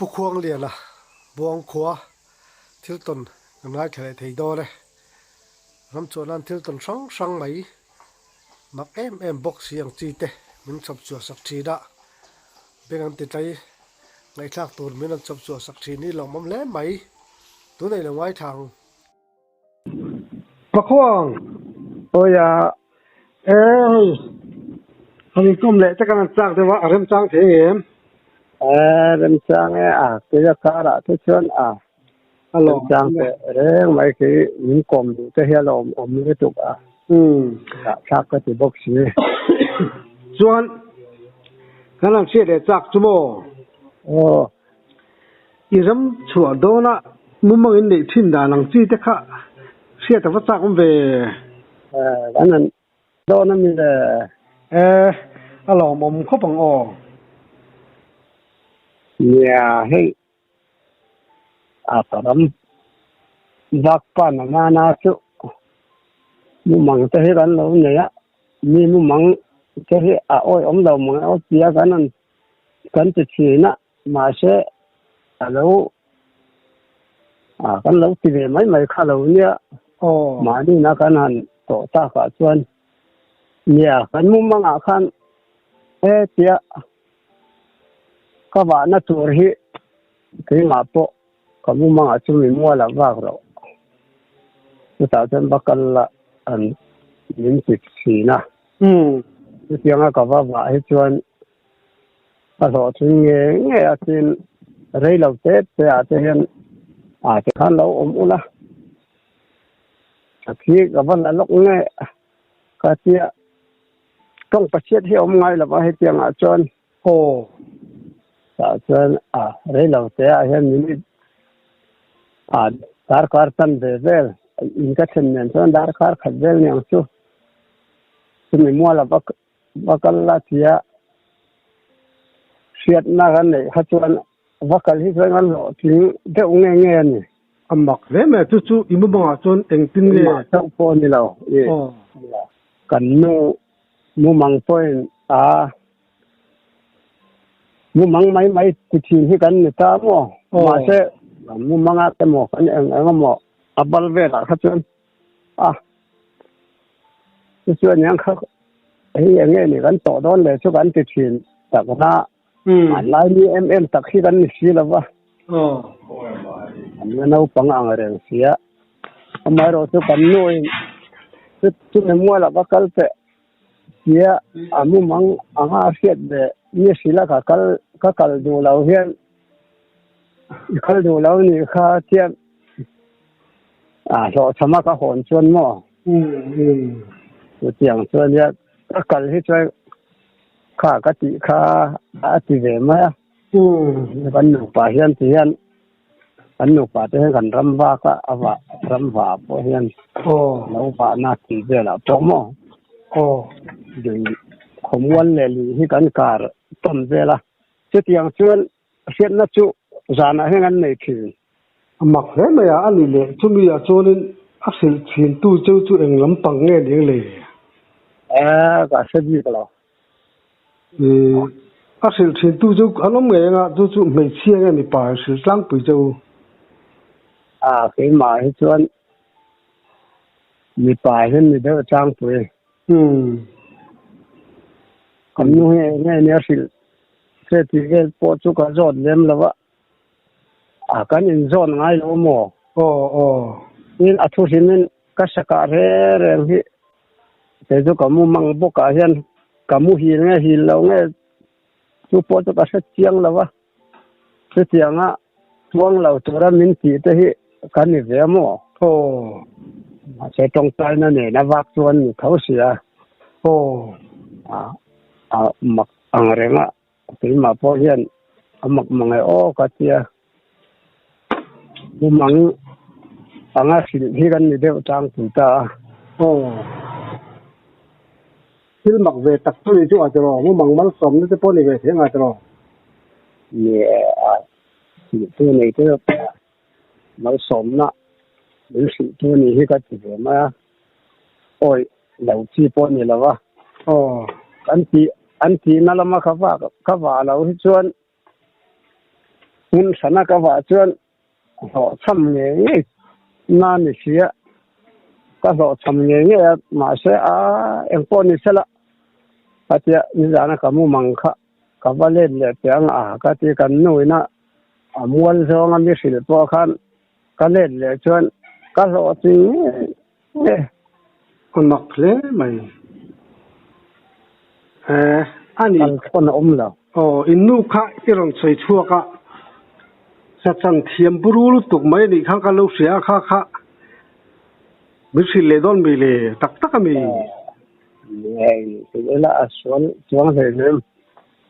Pu Khuangliana Buangkhua thil tawn kan ngaithla leh thei dawn e. Ram chuan nan thil tawn hrang hrang mai mak em em bawk si ang chi te min chhawp chhuah sak thin a, bank an ti tlai ngaihthlak tur min rawn chhawp chhuah sak thin hi lawmawm hle mai. Tunei lo ngaithla ang. Pakhuang! Awia! E hei, han inkawm leh te kan han chak deuh a, a remchang thei ang em? E, remchang e a, keia karah te chuan a remchang teh reng mai khi min kawm duh te hi a lawm awm lutuk a, zahthlak ka ti bawk si. Chuan, kan han hriat leh chak chu maw? Aw. I ram chhuah dawnah mumang in neih thin dan ang chi te kha hriat a va chak awm ve. Kan han dawn a mi le. E, a lawmawm khawp ang aw. Nia, hei a ka ram vak pa na nana chu mumang te hi kan lo nei a, mi mumang te hi a awihawm lo mang e aw tia kan han kan ti thin a. Mahse, a lo ah kan lo ti ve mai mai kha lo nia. Aw. Mahni na kan han tawh takah chuan nia kan mumangah khan he tia ka vahna tur hi keimah pawh ka mumangah chu mi mual a vak loh. Chutah chuan va kal la an min ti thin a. Chutianga ka va vah hi chuan A hlawhtling nge nge a tin rei lo te te ah te hian ah te khan lo awm ula a thi ka va la lawk nge ka tia tawng pachhiat hi a awm ngai lova hetiang ah chuan aw tah chuan a rei lo te ah hian minute ah darkar tan ve vel in ka thlen nen chuan darkar khat vel niang chu chumi mual a va Va kal la tia hriatna kan neih kha chuan va kal hi chuan kan hlawhtling deuh nge nge a ni. A mak hle mai a, chu chu i mumangah chuan engtin nge? Mah chauh pawh a ni lo i kan nu mumang pawhin a mumang mai mai ti thin hi kan ni ta maw? Mahse mumanga te maw kan eng eng emaw a bal velah kha chuan a Chuan niang kha hei eng nge ni kan tawh dawn leh chu kan ti thin tak na hmanlai mi em em tak hi kan ni si lo va an la naupang ang reng sia amaherawh chu kan nu in chumi mual a va kal teh tia a mumang anga a hriat ve ni hrila ka kal ka kal duh lo hian i kal duh lo nih kha tia A hlawhchham a ka hawn chuan maw? Chutiang chuan nia ka kal hi chuan kha ka tih kha a ti ve mai a. Kan nupa hian ti hian kan nupa te hian kan ram vak a, a vah ram vah pawh hian lo vahna tih velah pawh maw? Lui khawmual leh lui hi kan kar tawn vel a. Chutiang chuan Hriatna chu zanah hian an nei thin. A mak hle mai a, a ni leh chumi ah chuanin a hrilh thin tu cheu chu eng lampang nge ni ang le? E, ka hre bik lo. I, a hrilh thin tu chu an awm ngei anga chu chu hmeichhia nge mipa in hrilh tlangpui cheu? A, keimah hi chuan mipa hian ni deuh tlangpui. Umm. Kan nu hi eng nge nia hrilh Che tih vel pawh chu ka zawt lem lo a, a kan inzawn ngai lo maw? Aw aw. Tin a thu hrimin ka sakah reng reng hi kei chu ka mu mang bawkah hian ka mu hil nge hil lo nge chu pawh chu ka hre chiang lo a, chutianga tuang lo tura min tih te hi ka ni ve maw? Aw. Mahse tawngtaina nen a vak chuan ni tho sia. Aw. A a mak Ang reng a, keimah pawh hian a mak mang e aw ka tia. Mumang anga hrilh hi kan ni deuh tlangpui ta a. Aw. Thil mak ve tak chu ni chu a tiraw, mumang malsawmna te pawh ni ve thei anga tiraw? Ni e, a hrilhtu nei te malsawmna min hrilhtu ni hi ka ti ve mai a. Awi. Lo chi pawh ni lo a. Aw. Kan tih an tihna lama ka va ka vah lo hi chuan Hmun hrana ka vah chuan hlawhchham ngei ngei na ni si a, ka hlawhchham ngei ngei a, mahse a engpawh ni sela khatia nizana ka mu mang kha ka va let leh teh ang a ka ti kan nu ina a mual zawnga mi hrilh pawh khan ka let leh chuan ka hlawhtling ngei ngei. A mak hle mai. Eh, a ni. Kal thawn a awm lo. Aw, in nu kha i rawn sawi chhuak a, sachan thiam buru lutuk mai a nih kha ka lo hria a kha kha min hrilh leh dawn mi le tak tak a mi. Hei, hrilh ila a sual chuang hlei hnem.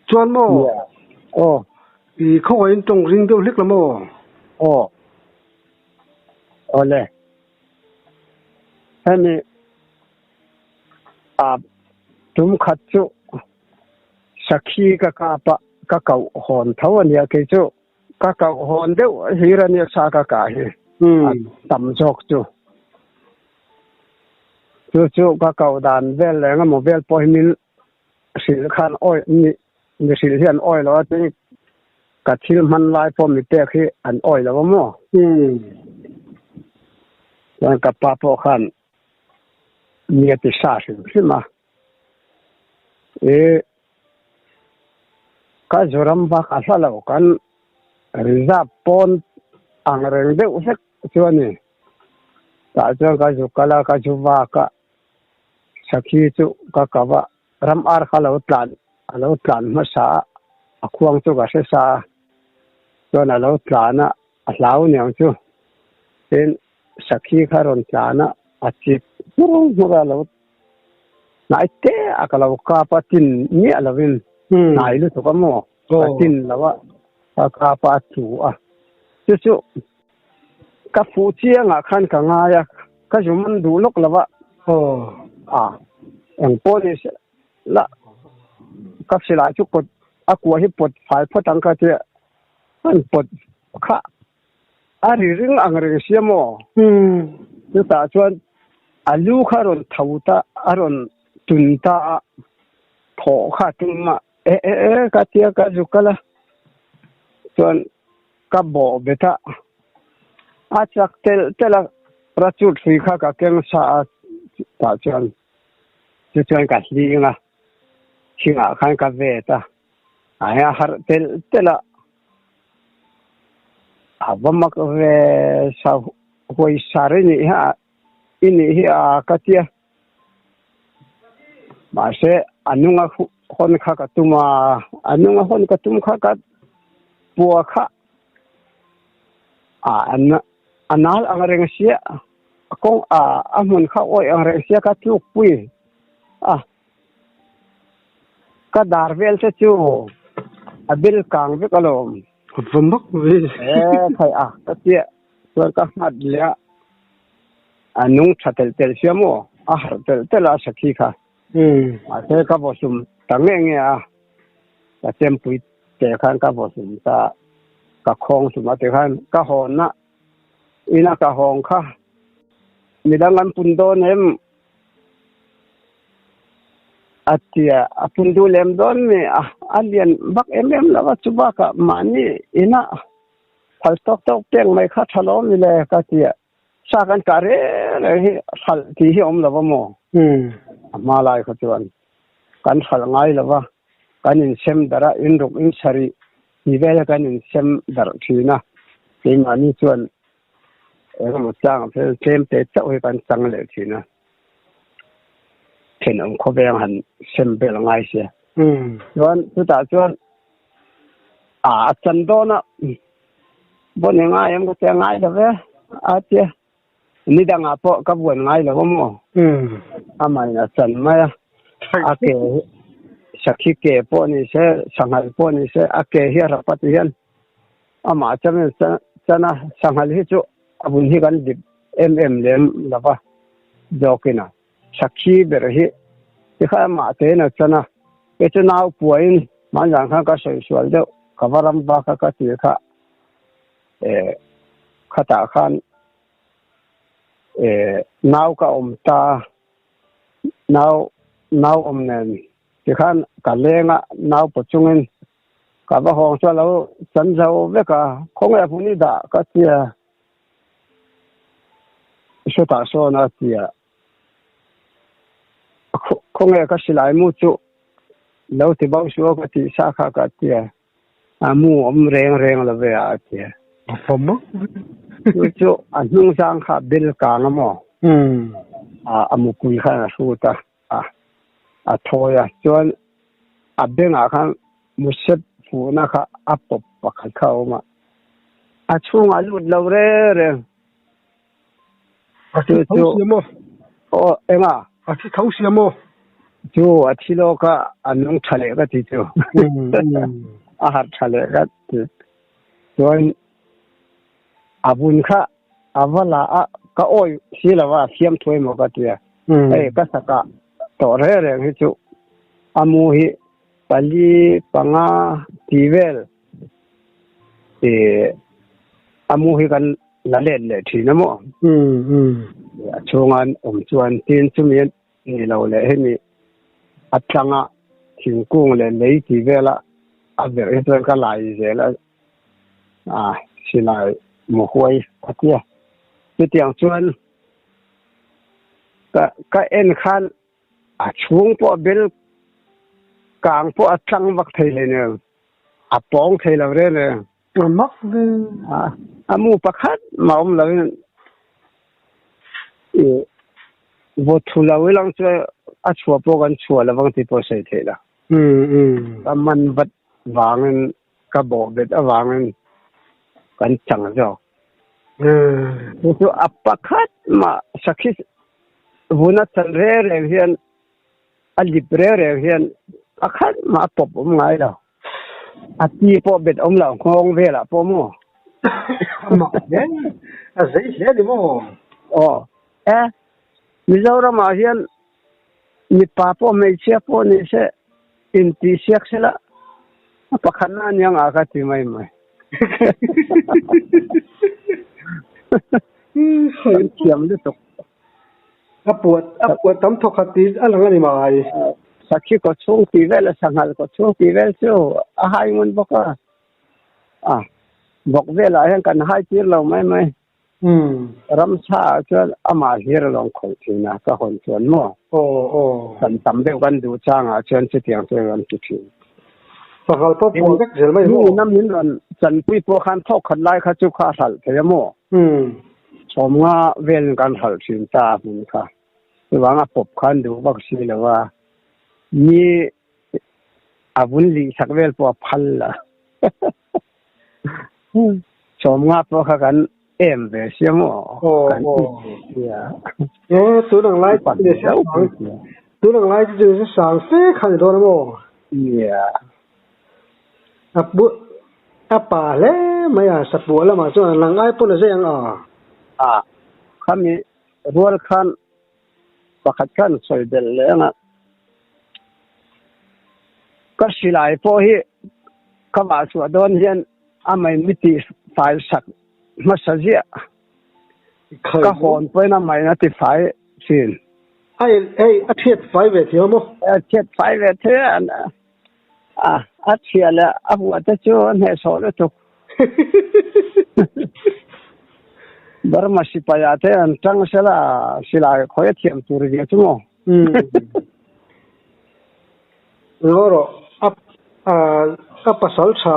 Chuan maw? Aw. I khawngaihin tawng ring deuh hlek la maw? Aw. Awle. Hemi a tum khat chu sakhi ka kap a, ka koh hawn tho a nia kei chu. Ka koh hawn deuh hlir a nia sa ka kah hi a tam zawk chu. Chu chu ka koh dan vel leh engemaw vel pawh hi min hrilh khan awi mi mi hrilh hian awi lo a tin ka thil hman lai pawh mi pek hi an awi lo a maw. Chuan ka pa pawh khan mi a ti sa hrim hrim a. I ka Zoram vak a hla lo kan reserve pawn ang reng deuh hlek chu a ni. Tah chuan ka zu kal a, ka zu vak a, sakhi chu ka kau a, ram ar kha lo tlan a lo tlan hmasa a, a khuang chu ka hre sa a, chuan a lo tlan a, a hlau niang chu. Tin, sakhi kha rawn tlan a, a chip hmur hmur a lo Hnai te a ka lo kap a tin miah lovin hnai lutuk a maw ka tin lo a ka kap a a tlu a chu chu ka fuh chiang ah khan ka ngai a ka zu man duh lawk lo a a eng pawh ni se la ka silai chu kawt a kua hi pawt fai phawt ang ka tia an pawt kha A ri ring ang reng sia maw? Chutah chuan a lu kha a rawn tho ta, a rawn tun ta a, thawh kha a tum a, e e e ka tia ka zu kal a, chuan ka bawh bet a, a chak telh telh a, rachut hrui kha ka keng sa a, tah chuan chu chuan ka hling a, thingah khan ka vet a, a harh telh telh a. A va mak ve sa huai sar i nih hi a i nih hi a ka tia. Mahse a nunga hawn kha ka tum a, a nunga hawn ka tum kha ka pua kha a a nal ang reng sia a kawng a a hmun kha awih ang reng sia ka tluk pui a. Ka dar vel te chu a bil kang vek alawm. A va mak ve. E khai a ka chiah chuan ka nghat leh a, a nung tha telh telh sia maw, a harh telh telh a sakhi kha. Mahse ka vawhlum ta nge nge a, ka chempui te khan ka vawhlum ta, ka khawng hlum a tikhan ka hawn a, ina ka hawng kha midang an pun dawn em? A tia a pun duh lem dawn mi a, a lian vak em em lo a, chu bakah mahni inah phal tawk tawk pek mai kha tha lo mi le ka tia, sa kan kah reng reng hi hralh tih hi a awm lo va maw? A hma lai kha chuan kan hralh ngai lo va, kan insem darh a, inruk insarih tih vel hi kan insem darh thin a, keimahni chuan Engemaw chang ah phel tlem te chauh hi kan chang leh thin a, thenawm khawveng han sem vel a ngai sia. Chuan chutah chuan a a chan dawn a, vawn i ngai em ka tia ngai lo ve a tia, ni dangah pawh ka vuan ngai lo a maw? Amahin a chan mai a, a ke hi sakhi ke pawh ni se, sanghal pawh ni se a ke hi a rap a ti hian Amah changin chana sanghal hi chu a vun hi kan dip em em lem lo va, zawkin a sakhi ber hi tikha amah tein a chan a, kei chu nau puain hmanzan khan ka sawi sual deuh, ka va ram va kha ka ti kha eh khatah khan eh nau ka awm ta, nau nau awm nen tikhan ka leng a nau paw chungin. Ka va hawng chu a lo chan zo vek a, khawnge a hmun i dah ka tia sawtah sawn a tia khawnge ka silai mu chu lo ti bo suh aw ka tih sa kha ka tia a mu awm reng reng lo ve a a tia. Chu chu a hnung zang kha bel kang a maw? A mupui khan a hrut a. a a thawi a chuan a bengah khan musep hmuhna kha a pawp pakhat kha a awm a a chhungah lut lo reng reng A thi tho sia maw? Aw enga? A thi tho sia maw? Chu a thi lawk a a nung tha leh ka ti chu a harh tha leh ka ti chuan A vun kha a va la a, ka awih si lo a, fiam thu emaw ka ti a. Hei ka sakah tawh reng reng hi chu a mu hi pali panga tih vel ih a mu hi kan la let leh thin a maw? A chhunga an awm chuan tin chumi ni lo leh hemi a tlanga thingkung leh lei tih vela a verh hi chuan ka lai zel a. A silai mu huai a tia. Chutiang chuan ka ka en khan a chhung pawh bel kang pawh a tlang vak thei hle nen a pawng thei lo reng reng. A mak ve. A mu pakhat mah awm lovin ih vaw thu lo ilang chu a chhuah pawh kan chhuah lovang tih pawh sawi theih lo. Ka man vat vangin Ka bawh bet avangin kan chang zawk. Chu chu a pakhat mah sakhi vuna chan reng reng hian a lip reng reng hian pakhat mah a pawp awm ngai lo. A ti pawh bet awm lo nghawng velah pawh maw? A mak hle, a zei hle a ni maw? Aw, e, Mizoramah hian Mipa pawh hmeichhia pawh ni se intihsiak sela a pakhatna a nia ngah ka ti mai mai. Kan thiam lutuk. A puat a puat tam thawk khat tih a lang a ni mai. Sakhi kaw chhung tih vel a sanghal kaw chhung tih vel chu a hai ngun bawk a. A bawk velah hian kan hai tir lo mai mai. Ramsa ah chuan amah hlir a lawng khawih thin a, ka hawn chuan maw? Aw aw. Kan tam deuh kan duh chang ah chuan chutiang chuan kan ti thin. Sanghal pawh puah vek zel mai maw? Mi ina min rawn chanpui pawh khan thawk khat lai kha chu kha a hralh thei a maw? Sawmnga velin kan hralh thin ta a hmun kha. Chuvang a pawp khan duh vak si lo a, mi A vun lih sak vel pawh a phal la. Sawmnga pawh kha kan em ve sia maw? Kan it ve sia. E, tun ang lai chu ni se sang. Tun ang lai chu ni se sang fe kha ni dawn a maw? Nia. A pu a pa hle mai a, sapuah lamah chuan a lang ai pawn a zei ang a. A, khami rual khan Pakhat khan sawi belh leh ang a, ka silai pawh hi ka vah chhuah dawn hian a mai mi tih fai sak hmasa ziah. Ka hawn pawhin a mai a ti fai thin. Hei hei a chhiat fai ve thei maw? A chhiat fai ve thei a, a chhia leh a vuah te chu a hnehsawh lutuk. Burma sipai ah te an tang sela silai khawi a thiam tur zia chu maw? Ngaw rawh, a a pasal tha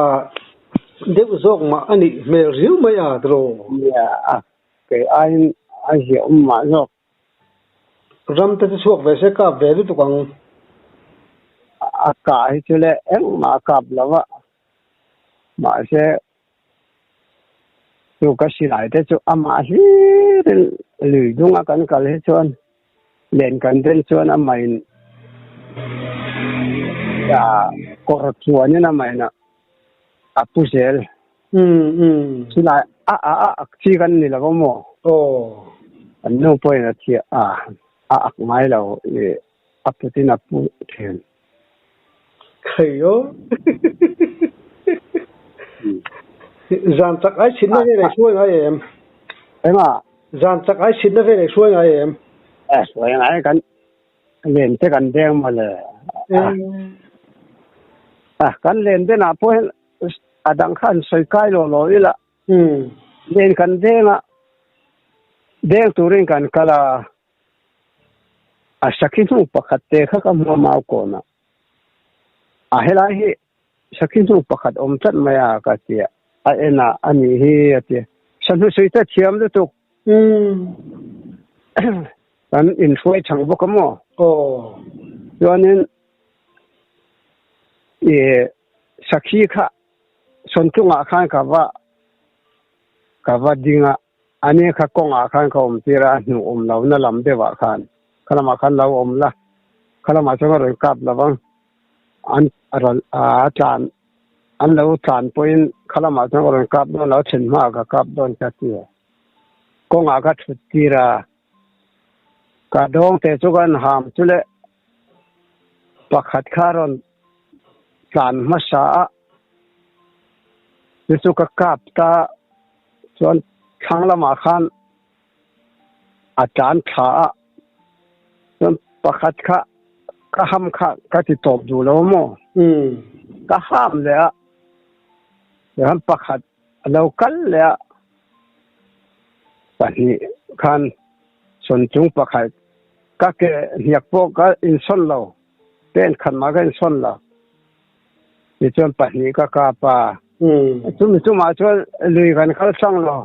deuh zawk mah a nih hmel riau mai a tiraw? Nia, a kei aiin a ziah awm mah zawk. Ram te chu chhuak ve se kap ve lutuk ang. A kah hi chu le engmah a kap lo a. Mahse, chu ka silai te chu amah hlirin lui dunga kan kal hi chuan len kan den chuan amahin kawr chuanin amahin a pu zel. Silai a a a ak chi kan ni lo a maw? Kan nu pawhin a thiah a, a ak ngai lo i A putin a pu thin. Khaio. Zan chak ai chhinna vel ei hruai ngai em? Enga? Zan chak ai chhinna vel ei hruai ngai em? E, hruai ngai kan len te kan deng mawle. A, kan len den ah pawh hian. A dang kha an sawi kai lo lo ila. Len kan deng a, deng turin kan kal a, a sakhi hnu pakhat te kha ka hmu a mau kawn a. A helai hi sakhi hnu pakhat awm tlat mai a ka ti a, a en a, a nih hi a ti a. Sahnu sui te thiam lutuk. Kan inhruai chang bawk a maw? Chuanin i sakhi kha sawntlungah khan ka va ka va ding a, ani kha kawngah khan ka awm tir a, a hnuh awm lo na lam deuhah khan, kha lamah khan lo awm la, kha lamah chuan ka rawn kap lo vang, an rawn a tlan an lo tlan pawhin kha lamah chuan ka rawn kap dawn lo, a then hmaah ka kap dawn ka ti a, kawngah ka thut tir a, ka dawng te chu kan ham chu le pakhat kha rawn tlan hmasa a, chu chu ka kap ta chuan thlang lamah khan a tlan thla a, chuan pakhat kha ka ham kha ka ti tawp duh lo maw? Ka ham leh a, chuan pakhat a lo kal leh a, pahnih khan sawnchung pakhat ka ke hniak pawh ka insawn lo. Pen khat mah ka insawn lo. Tichuan pahnih ka kap a. Chumi chumah chuan lui kan kal hrang lo.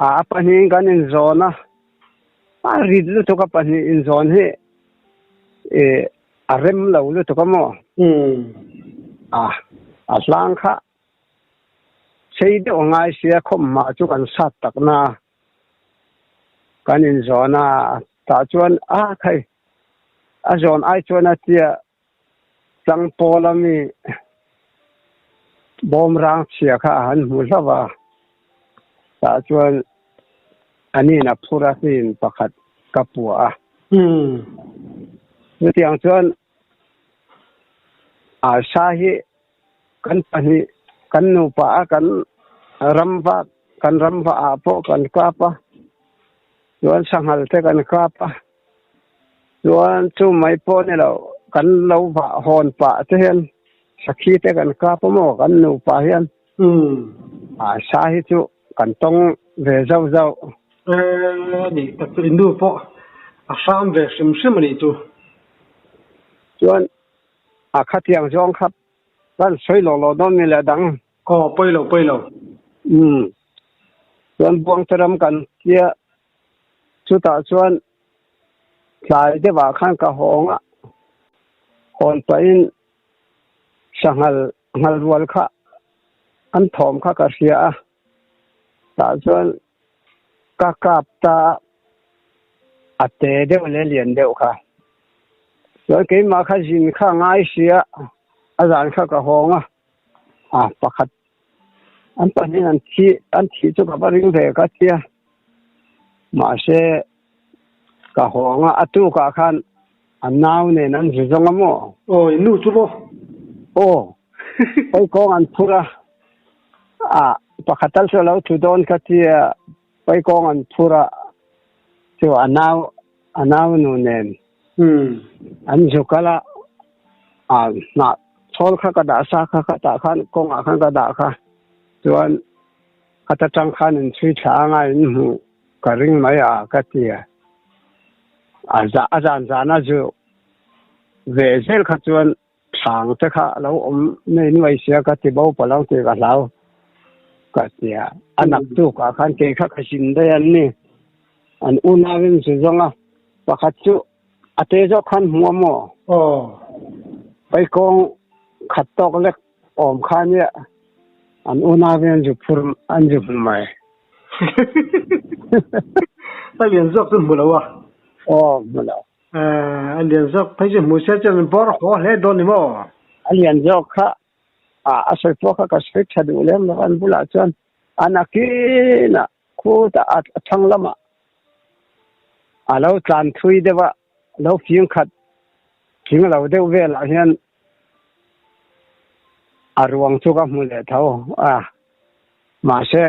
A pahnihin kan inzawn a. A rit lutuk a pahnih inzawn hi a rem lo lutuk a maw? A a hlang kha sei deuh a ngai sia khawmhma chu kan sat tak na a. Kan inzawn a tah chuan a khai A zawn ai chuan a tia tlang pawl a mi bawm rang chhia kha a han hmu hlauh a, tah chuan a nin a phur a hnin pakhat ka puah a. Chutiang chuan Arsa hi kan pahnih kan nupa a kan ram vak kan ram vah ah pawh kan kap a, chuan sanghal te kan kap a. Chuan chu mai pawh ni lo, kan lo vah hawn pah te hian sakhi te kan kap a maw kan nupa hian a sa hi chu kan tawng ve zauh zauh. E nih tak chu innu pawh a hram ve hrim hrim a nih chu. Chuan a khatiang zawng kha kan sawi lawk lawk dawn mi leh dang. Aw pawi lo pawi lo. Umm chuan Buangte ram kan tia Chutah chuan tlai deuhah khan ka hawng a, hawn pahin sanghal nghal rual kha an thawm kha ka hria a, tah chuan ka kap ta a, a te deuh leh lian deuh kha. Chuan keimah kha zin kha a ngai si a, a zan kha ka hawng a, a pakhat An pahnih an thi an thih chu ka va ring ve ka tia. Mahse ka hawng a, a tukah khan a nau nen an zu zawng a maw? Aw, i nu chu maw? Aw, paikawng an phur a, a pakhat tal chu a lo thu dawn ka tia, paikawng an phur a, chu a nau a nau nu nen an zu kal a, a hnah chhawl kha ka dah sa kha kha tah khan kawngah khan ka dah kha chuan khata tang khan in chhui thla anga in hmuh ka ring mai a ka ti a, a za a zan zan a zu ve zel kha chuan thlang te kha a lo awm nei nuai sia ka ti bo palh ang tih ka hlau ka ti a, a naktuk ah khan kei kha ka zin daih an ni an unau in zu zawng a pakhat chu a te zawk khan hmu a maw? Aw. Paikawng khat tawk lek awm kha nia an unau in an zu phur an zu hmu mai. A lian zawk chu hmu lo a. Aw hmu lo. A lian zawk phei chu hmu se chuan bawr haw hle dawn ni maw? A lian zawk kha a sawi pawh kha ka sawi tha duh lem lo an bulah chuan a nakinah khutah a thlang lamah a lo tlan thui deuh a, lo fing khat thing lo deuh velah hian a ruang chu ka hmu leh tho a, mahse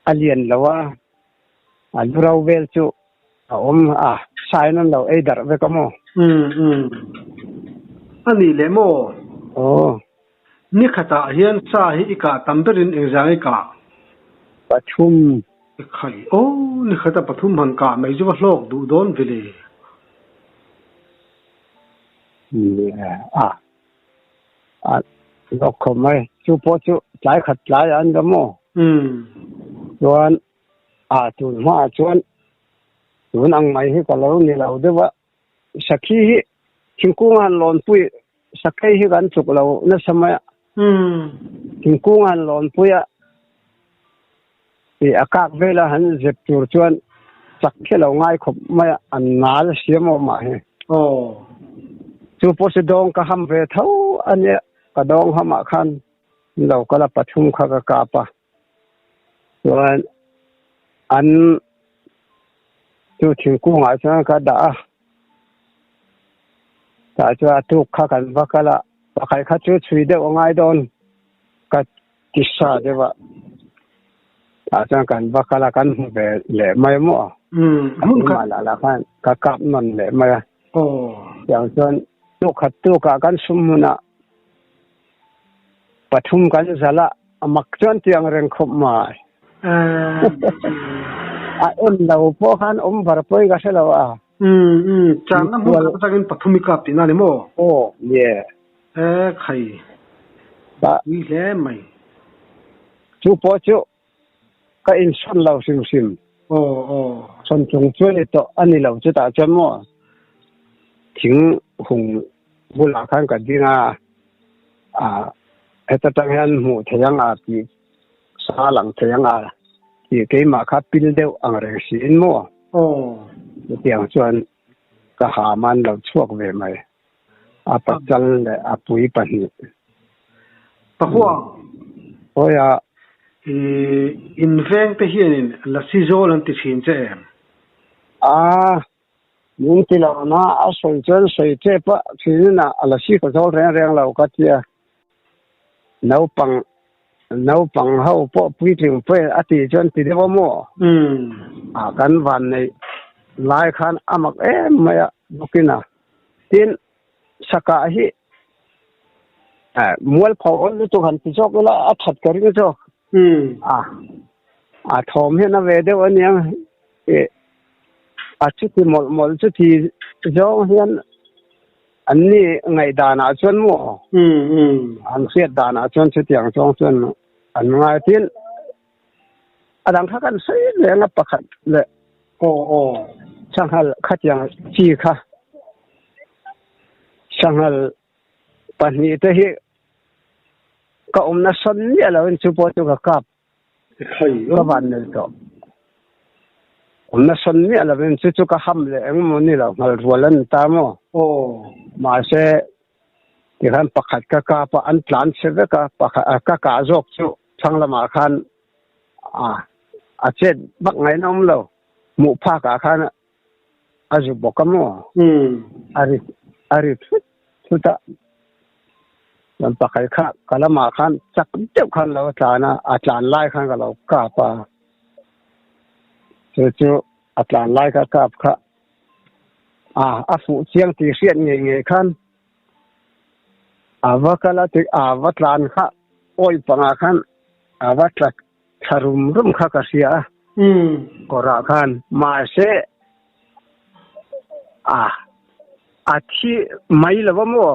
a lian lo a, a lu ro vel chu a awm a, sain an lo ei darh vek a maw? Umm umm. A nih leh maw? Aw. Ni khatah hian sa hi i kah tam berin engzang i kah? Pathum. I khai aw, ni khata pathum han kah mai chu va hlawk duh dawn ve le. A, a hlawk khawp mai. Chu pawh chu tlai khat tlai an la maw? Chuan a tun hmaah chuan tun ang mai hi ka lo ni lo deuh a. Sakhi hi thingkung han lawnpui sakei hi kan tluk lo nasa mai a. Thingkung han lawnpui a ih a kak vela han zep tur chuan chak khi lo ngai khawp mai a, an nal siam awm ah hi. Chu pawh chu dawng ka ham ve tho a nia, ka dawng ham ah khan lo kal a pathum kha ka kap a. Chuan an chu thingkungah chuan ka dah a, tah chuan a tuk kha kan va kal a, pakhat kha chu chhui deuh a ngai dawn ka ti sa deuh a, tah chuan kan va kal a kan hmu ve leh mai maw a tumah lah lah khan ka kap nawn leh mai a, tiang chuan tuk khat tukah kan sum hmunah Pathum kan zalh a, a mak chuan tiang reng khawp mai. A en lo pawh khan awm var pawhin ka hre lo a. Umm, channa hmun khat atangin pathum i kap tihna a ni maw? Aw, nie. E khai, pui hle mai. Chu pawh chu ka insawn lo hrim hrim. Aw, aw. Sawn chung chu a ni tawh a ni lo chutah chuan maw thing hung bulah khan ka ding a, ah heta tang hian hmuh theih ang a tih sa lang theih ang a tih keimah kha pil deuh ang reng siin maw. Aw. Chutiang chuan ka ha man lo chhuak ve mai. A pachal leh a pui pahnih. Pahuang. Hawi a. I inveng te hianin lasi zawl an ti thin che em? A, min ti lo na, a sawi chuan sawi tep a, thinin a lasi ka zawl reng reng lo ka tia. Naupang, naupang ho pawh puitling pawhin a tih chuan ti deuh a maw? A, kan van neih lai khan a mak em mai a bawkin a. Tin, sakah hi mualpho awl lutuk han ti zawk ila a that ka ring zawk. A, a thawm hian a ve deuh ania a chuti mawlh mawlh chuti zawng hian an ni ngaihdanah chuan maw an hriat danah chuan chutiang zawng chuan an ngai. Tin, a dang kha kan sawi reng a pakhat leh Aw aw. Sanghal khatiang chi kha sanghal pahnih te hi ka awmna sawn miah lo in chu pawh chu ka kap ka van nei tawh. Awmna sawn miah lo in chu chu ka ham leh engemaw ni lo nghal rual an ni ta maw. Aw. Mahse tikhan pakhat ka kap a an tlan chhe vek a pakhat ka kah zawk chu thlang lamah khan A, a chet vak ngaihna awm lo. Hmuh phak ah khan a zu bawk a maw? A ri, a ri thut thut a. Chuan pakhat kha ka lamah khan chak deuh khan lo tlan a, a tlan lai khan ka lo kap a. Chu chu a tlan lai ka kap kha a, a fuh chiang tih hriat ngei ngei khan A va kal a ti, a va tlan kha awi pangah khan a va tla thla rum rum kha ka hria a, kawrah khan. Mahse, a a thi mai lo va maw?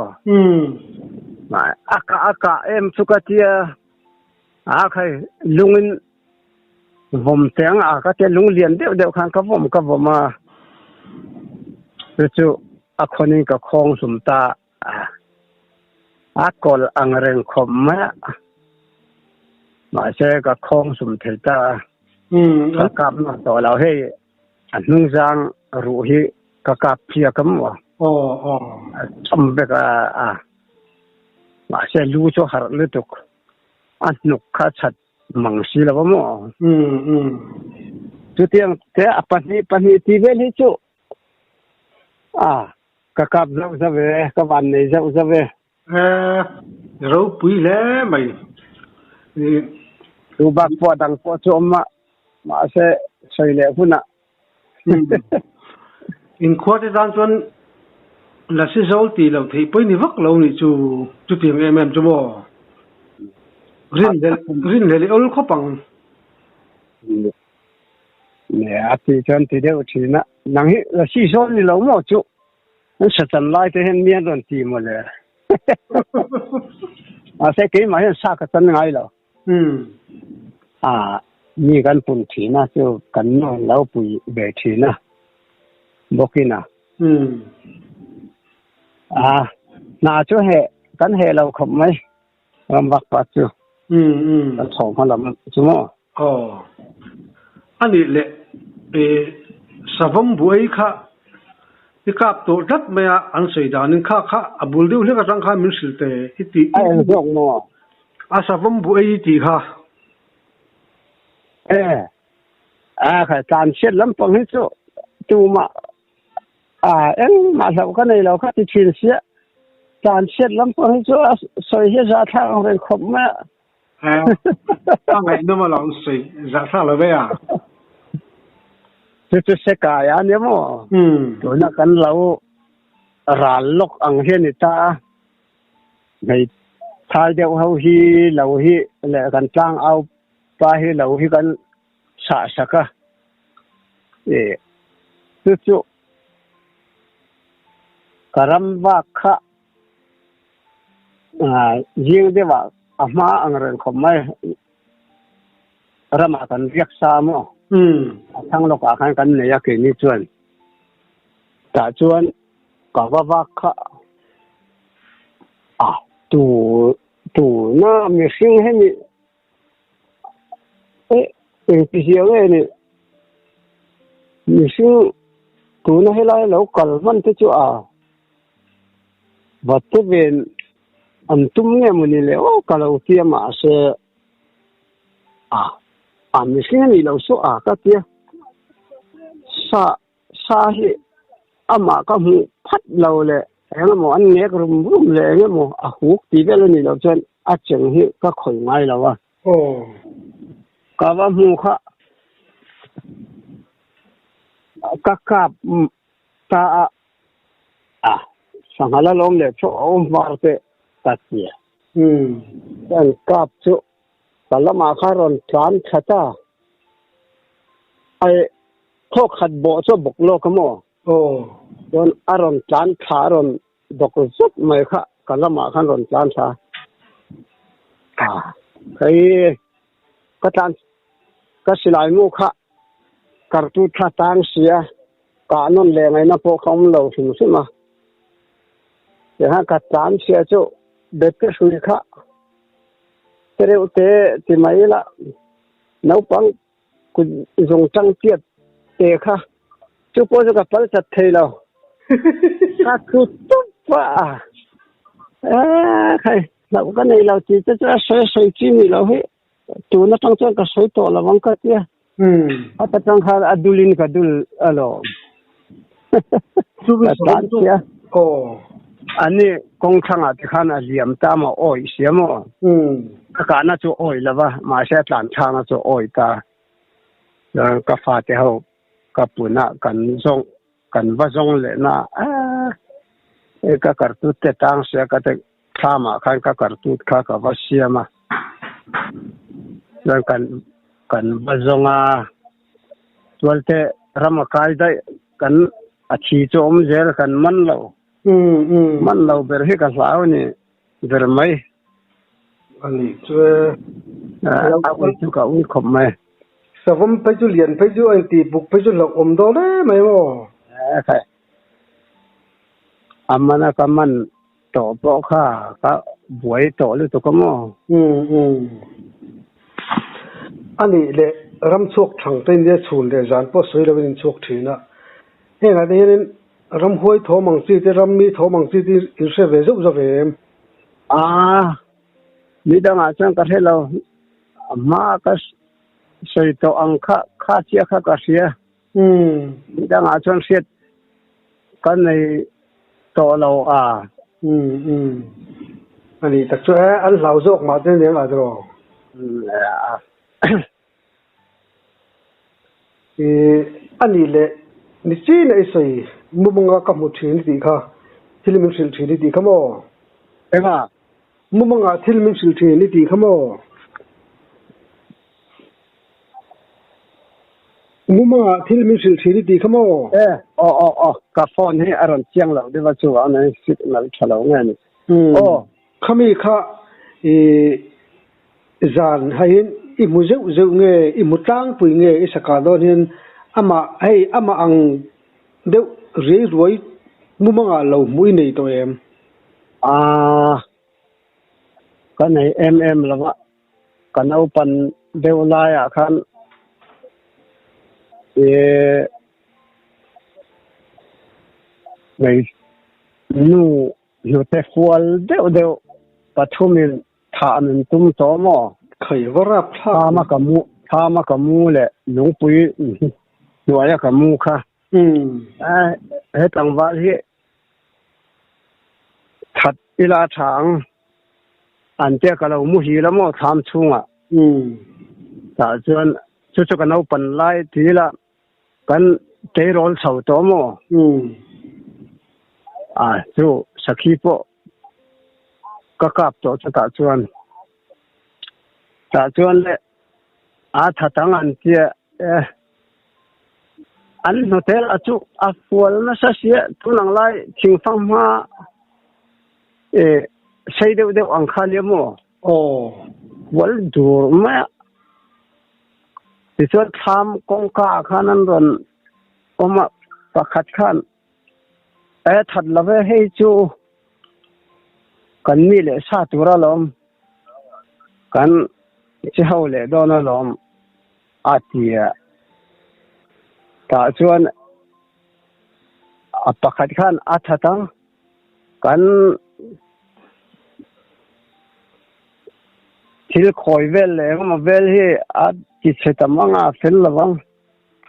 A kah a kah em chu ka tia, a khai lungin vawm teng a ka tia lung lian deuh deuh khan ka vawm ka vawm a, chu chu a khawnin ka khawng hlum ta a, a kawl ang reng khawp mai a, mahse ka khawng hlum thei ta a, ka kap nawr tawh lo hei a hnungzang ruh hi ka kap phiak a maw, a chawm vek a, mahse lu chu harh lutuk a hnuk kha chhat mang si lo a maw. Chutiang te a pahnih pahnih tih vel hi chu a ka kap zauh zauh e, ka van nei zauh zauh e. E, ropui hle mai. Chu bak pawh dang pawh chu awm a, mahse sawi leh hunah. Inkhua te tan chuan Lasi zawl tih loh theih pawh i ni vak lo nih chu, chutiang em em chu maw? Rinhlelh rinhlelh i awl khawp ang. Ne a ti chuan ti deuh thin a. Nang hi lasi sawn ni lo maw chu? An sachan lai te hian mi an rawn ti maw le. Mahse keimah hian sa ka chan ngai lo. A mi kan pun thin a chu kan nu an lo pui ve thin a bawkin a. A hna chu heh kan heh lo khawp mai ram vak pa chu. Kan chho hma lam chu maw. Aw. A nih leh i savawm buai kha i kap tawh tlat mai a, an sawi danin kha kha a bul deuh hlek atang khan min hrilh teh i tih. A eng zawk maw? A savawm buai i tih kha. E, a kha tlan chhiat lampang hi chu tumah a engmah hlauh ka nei lo kha ti thin sia. Tlan chhiat lampang hi chu a sawi hi a zahthlak ang reng khawp mai a. A ngaihnawm a lo sawi zahthlak lo ve a. Chu chu se kai a nia maw? Tuna kan lo ral lawk ang hi a ni ta a. Hmeithai deuh ho hi lo hi leh kan tlangau pa hi lo hi kan chhah sak a. Chu chu ka ram vak kha Zing deuhah a hma ang reng khawp mai. Ramah kan riak sa maw? A thlang lawkah khan kan nei a keini chuan. Tah chuan ka va vak kha a tu tuna mihring hemi eh engti hiau nge ni mihring tuna helai lo kal hman te chu a. Va te ven an tum nge maw ni le aw ka lo tia mahse a a mihring a nih loh saw a ka tia sa sa hi amah ka hmuh phat lo leh eng emaw an nek rum rum leh eng emaw a huk tih vel a nih loh chuan a cheng hi ka khawih ngai lo a ka va hmu kha ka kap Ta a, a, sangha la lawm leh chu a awm var teh ka ti a. Chuan kap chu ka lamah khan rawn tlan thla ta. Ai, thawk khat bawh chu a bawk lawk a maw? Chuan a rawn tlan thla a rawn bawk zet mai kha ka lamah khan rawn tlan thla a. Hei, ka tlan, ka silai mu kha kartu thla tang sia kah nawn leh ngaihna pawh kha awm lo hrim hrim a. Tihian ka tlan chhia chu bete hrui kha te reuh te ti mai ila naupang kut zawng tang tiat te kha chu pawh chu ka pal chat thei lo. Ka thu tup a, e khai hlauh ka nei lo tih te chu a sawi sawi chi ni lo hi. Tun atang chuan ka sawi tawh lo ang ka tia. A ta tang khan a dulin ka dul alawm. Ka tan sia. Ani kawng thlangah te khan a liam ta maw awih sia maw. Ka kahna chu awih lova mahse a tlan thlangna chu awih ta. Chuan ka fate ho ka punah kan zawng kan va zawng leh na a ka kartut te tang sia ka te Thlamah khan ka kartut kha ka va siam a, chuan kan kan va zawng a, tualte ram a kai daih kan a thi chu awm zel kan man lo, man lo ber hi ka hlau a ni ber mai. A nih chu e. A ui chu ka ui khawp mai. Savawm phei chu lian phei chu a inti buk phei chu hlauh awm dawn em mai maw? A mana ka man tawh pawh kha ka buai tawh lutuk a maw? A nih leh ram chhuak thang te nia chhun leh zan pawh sawi lovin in chhuak thin a. Hengah te hianin ramhuai thawm ang chi te rammi thawm ang chi te in hre ve zauh zauh ve em? Aa, nidangah chuan ka hre lo. A hma ka sawi tawh ang kha kha chiah kha ka hria. Nidangah chuan hriat ka nei tawh lo a. A nih tak chu e, an hlau zawk mah te aniang a tiraw? A nih leh ni chin a i sawi mumanga ka hmu thin i tih kha, thil min hrilh thin i tih kha maw? Enga? Mumanga thil min hrilh thin i tih kha maw? Mumanga thil min hrilh thin i tih kha maw? E, aw aw aw, ka phone hi a rawn chiang loh deuh a chuvang nen signal tha lo nge ni. Aw. Khami kha i zan haiin i hmu zeuh zeuh nge i hmu tlangpui nge i sakah dawn hian amah hei amah ang deuh riai ruai mumangah lo hmuh i nei tawh em? Aaa, ka nei em em lo a. Ka naupan deuh laiah khan ih hmei nu hnute fual deuh deuh pathumin thah min tum tawh maw? Khai va rap thlak. Thama ka mu thama ka mu leh lungpui hnuaia ka mu kha. He tlangval hi That ila tha ang. An tia ka lo muhil a maw thlam chhungah. Tah chuan chu chu ka naupan lai ti ila kan tleirawl chho tawh maw? A chu sakhi pawh ka kap tawh chutah chuan. Tah chuan le a that ang an tia e. An hnutel a chu a fual nasa sia tun ang lai thingfang hma e sei deuh deuh ang kha nia maw? Aw. Fual dur mai a. Tichuan thlam kawngka ah khan an rawn awm a, pakhat khan e that lo ve hei chu kan mi leh sa tur alawm kan che ho leh dawn alawm. A ti a, tah chuan a pakhat khan a that ang, kan thil khawi vel leh engemaw vel hi a ti chhe tam ang a, a fel lo ang,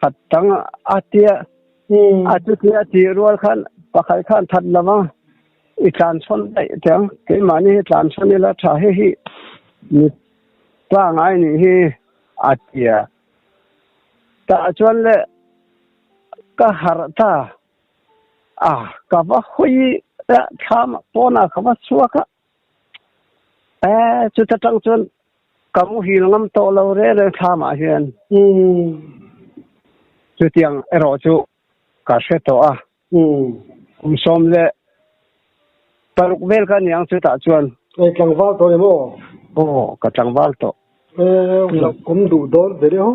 that tang a ti a, a chuti a tih rual khan pakhat khan that lo ang, i tlanchhawn daih teh ang, keimahni hi tlanchhawn ila tha hei hi mi pangai nih hi. A ti a. Tah chuan le ka harh ta a, ka va hawi a, thlam pawnah ka va chhuak a, e chuta tang chuan ka muhil ngam tawh lo reng reng thlamah hian. Chutiang erawh chu ka hre tawh a. Kum 16 vel ka niang chutah chuan. Hei tlangval tawh em aw? Aw, ka tlangval tawh. E, kum duh dawn ve deuh.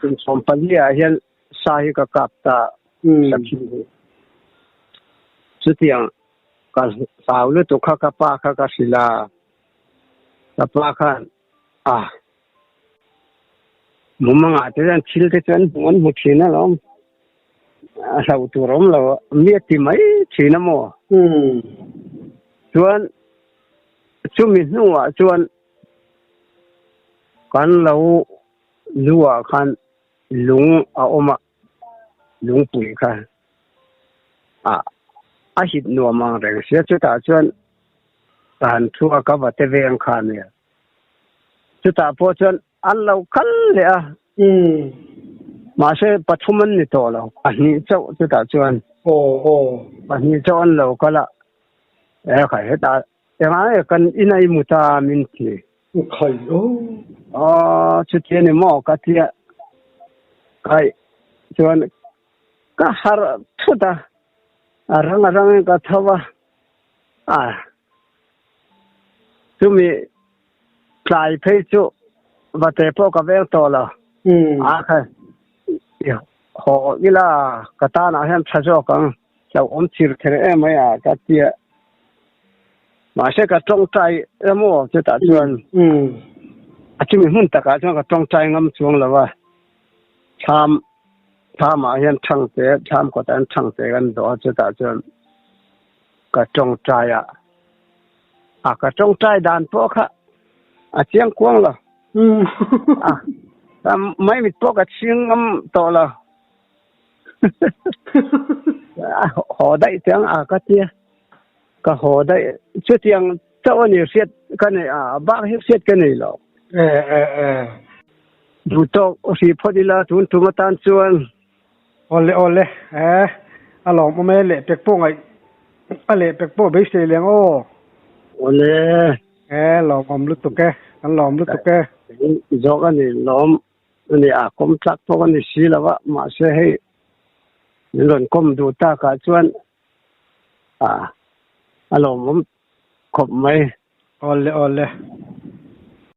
Kum 14 ah hian sa hi ka kap ta sakhi hi. Chutiang ka hlau lutuk kha ka pa kha ka hrilh a, ka pa khan a mumangah te chuan thil te chu an hmu an hmu thin alawm. A hlauh tur awm lo mi a ti mai thin a maw? Chuan chumi hnuah chuan kan lo lu ah khan lung a awm a, lungpui kha a a hit nuam ang reng sia chutah chuan ka han thu a ka va te veng kha nia. Chutah pawh chuan an lo kal leh a. Mahse pathum an ni tawh lo, pahnih chauh chutah chuan. Pahnih chauh an lo kal a, e khai hetah engah nge kan in a i mu ta min ti. Khai aw. Aw chuti a ni maw ka tia kai chuan ka harh thut a, a rang a rangin ka tho a, a Chumi tlai phei chu vate pawh ka veng tawh lo. A kha i haw ila ka tanah hian tha zawk ang, hlauhawm thir kher em mai a ka ti a. Mahse ka tawngtai emaw chutah chuan a chumi hmun takah chuan ka tawngtai ngam chuang lo a. Thlam thlamah hian thangte thlam kawtah hian thangte kan dawh a chutah chuan Ka tawngtai a, a ka tawngtai dan pawh kha a chiang kuang lo. A maimit pawh ka chhing ngam tawh lo. A haw daih chiang a ka tia. Ka haw daih chutiang chauh a ni hriat ka nei a, bak hi hriat ka nei lo. E e e. Duh tawk hrih phawt ila tun tum atan chuan. Awle awle e, a lawmawm e, lehpek pawh ngaih a lehpek pawh beisei leng aw. Awle. E, lawmawm lutuk e, kan lawm lutuk e. Zawk a ni lawm. Ani a kawm tlak pawh ka ni si lo a, mahse hei min rawn kawm duh takah chuan a a lawmawm khawp mai. Awle awle.